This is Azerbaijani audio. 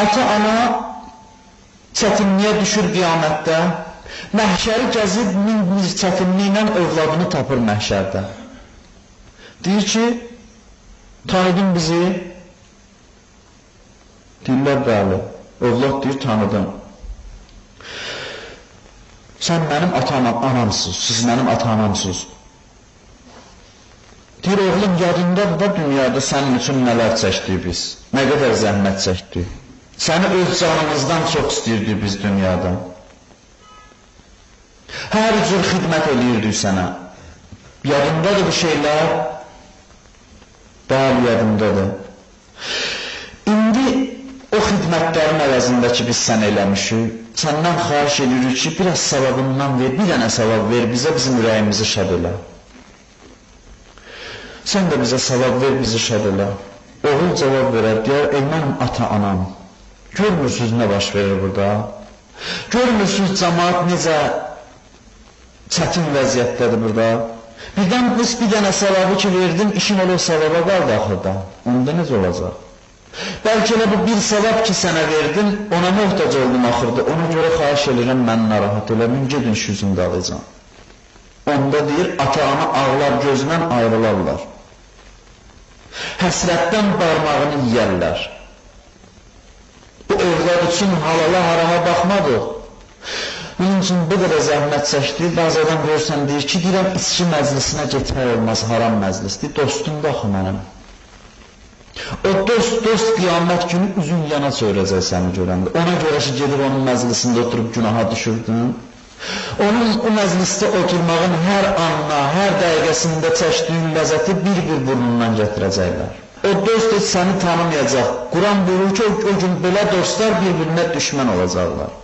Ata-ana çətinliyə düşür qiyamətdə, məhşəri gəzib min bir çətinliklə övladını tapır məhşərdə. Deyir ki, tanıdın bizi? Deyirlər, bəli. Övlad deyir, tanıdım. Sən mənim ata-anamsınız, siz mənim ata-anamsınız. Deyir, oğlum, yadındadır da dünyada sənin üçün nələr çəkdik biz, nə qədər zəhmət çəkdik. Səni öz canımızdan çox istəyirdik biz dünyada. Hər cür xidmət eləyirdik sənə. Yadındadır bu şeylər? Bəli, yadımdadır. İndi o xidmətlərin əvəzində ki, biz sənə eləmişik, səndən xahiş edirik ki, biraz savabından ver, bir dənə savab ver bizə, bizim ürəyimizi şad elə. Sən də bizə savab ver, bizi şad elə. Oğul cavab verər, deyər, ey mənim ata-anam, görmürsünüz nə baş verir burada? Görmürsünüz cəmaat necə çətin vəziyyətdədir burada? Birdən biz bir dənə savabı ki verdim, işin elə o savaba qaldı axırda. Onda necə olacaq? Bəlkə elə bu bir savab ki sənə verdim, ona möhtac oldum axırda. Ona görə xahiş edirəm, mən narahat eləmin, gedin şu yüzümdə alacağım. Onda deyir, ata-ana ağlar gözlə ayrılarlar. Həsrətdən barmağını yiyərlər. Bu övlad üçün halala harama baxmadıq. Bunun üçün bu qədər zəhmət çəkdi. Bəzi adam görürsən, deyir ki, deyirəm, içki məclisinə getmək olmaz, haram məclisdir. Dostum da axı mənim. O dost qiyamət günü üzün yana çevirəcək səni görəndə. Ona görə ki, gedib onun məclisində oturub günaha düşürdün. Onun o məclisdə oturmağın hər anına, hər dəqiqəsində çəkdiyin ləzzəti bir-bir burnundan gətirəcəklər. O dost heç səni tanımayacaq. Quran buyurur ki, o gün belə dostlar bir-birinə düşmən olacaqlar.